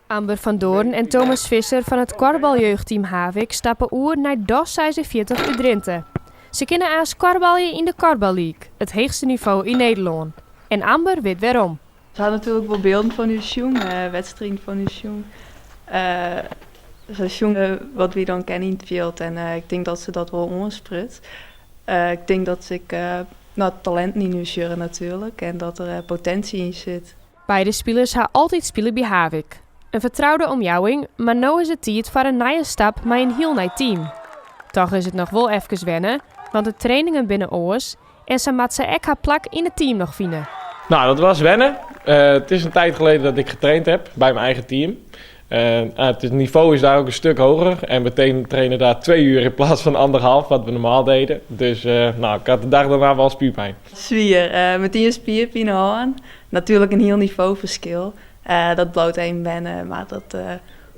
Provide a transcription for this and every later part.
Amber van Doorn en Thomas Visser fan it kuorbaljeugdteam Havik stappe oer nei DOS 46 út Drinte. Se kinne aanst kuorbalje yn de Korfbal League, it heechste nivo yn Nederlân. En Amber wit wêrom. Se ha natuerlik wol bylden fan ús sjoen, wedstriden fan ús sjoen. Se ha sjoen wat wy dan kinne yn it fjild en ik tink dat se dat wol oanspruts. Ik tink dat se ek no, talinten yn ús sjogge natuerlik en dat der potinsje yn sit. Beide spilers ha altyd spile by Havik. In fertroude omjouwing, mar no is it tiid foar in nije stap mei in hiel nij team. Toch is it noch wol efkes wenne, want de trainingen binne oars en sa moat se ek har plak yn it team noch fine. Nou, dat was wennen. Het is een tijd geleden dat ik getraind heb bij mijn eigen team. Het niveau is daar ook een stuk hoger. En we trainen daar 2 uur in plaats van anderhalf, wat we normaal deden. Dus nou, ik had de dag daarna wel spierpijn. Swier, metien spierpine hân. Natuerlik in hiel nivoferskil. Dat bliuwt even wennen, mar dat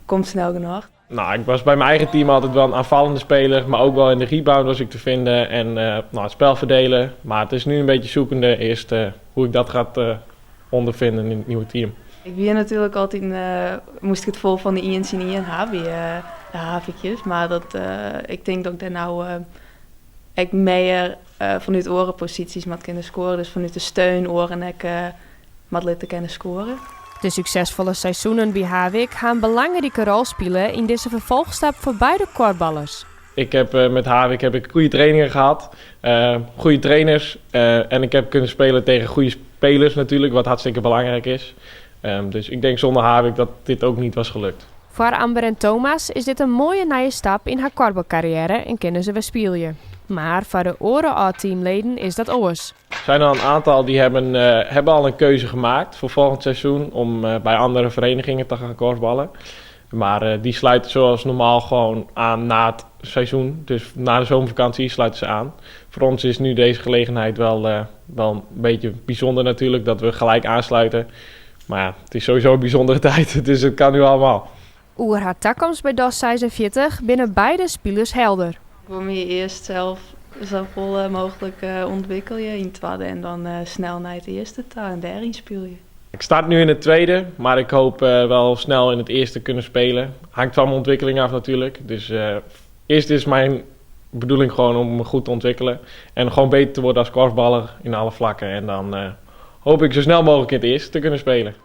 komt snel genôch. Nou, ik was bij mijn eigen team altijd wel een aanvallende speler, maar ook wel in de rebound was ik te vinden en nou, het spel verdelen. Maar het is nu een beetje zoekende eerst hoe ik dat gaat ondervinden in het nieuwe team. Ik wie natuerlik altyd, moast ik it fol fan de ien tsjin ien ha by de Havikjes. Mar dat, ik tink dat ik dêr no ek mear fanút oare posysjes moat kinne skoare. Dus fanút de steun oaren ek moat litte kinne skoare. De suksesfolle seizoenen by Havik ha in belangrike rol spile yn dizze ferfolchstap foar beide kuorballers. Ik heb met Havik heb ik goede trainingen gehad, goede trainers en ik heb kunnen spelen tegen goede spelers natuurlijk, wat hartstikke belangrijk is. Dus ik denk zonder Havik dat dit ook niet was gelukt. Foar Amber en Thomas is dit in moaie nije stap yn har kuorbalkarriêre en kinne se wer spylje. Mar foar de oare âld-teamleden is dat oars. Er zijn al een aantal die hebben al een keuze gemaakt voor volgend seizoen om bij andere verenigingen te gaan korfballen. Maar die sluiten zoals normaal gewoon aan na het seizoen. Dus na de zomervakantie sluiten ze aan. Voor ons is nu deze gelegenheid wel een beetje bijzonder natuurlijk, dat we gelijk aansluiten. Maar ja, het is sowieso een bijzondere tijd, dus het kan nu allemaal. Oer har takomst by DOS 46 binne beide spilers helder. Ik wol my earst sels safolle mooglik ûntwikkelje yn twadde en dan snel nei it earste ta en dêryn spylje. Ik start nu in het tweede, maar ik hoop wel snel in het eerste kunnen spelen. Hangt van mijn ontwikkeling af natuurlijk. Dus eerst is mijn bedoeling gewoon om me goed te ontwikkelen. En gewoon beter te worden als korfballer in alle vlakken. En dan hoop ik zo snel mogelijk in het eerste te kunnen spelen.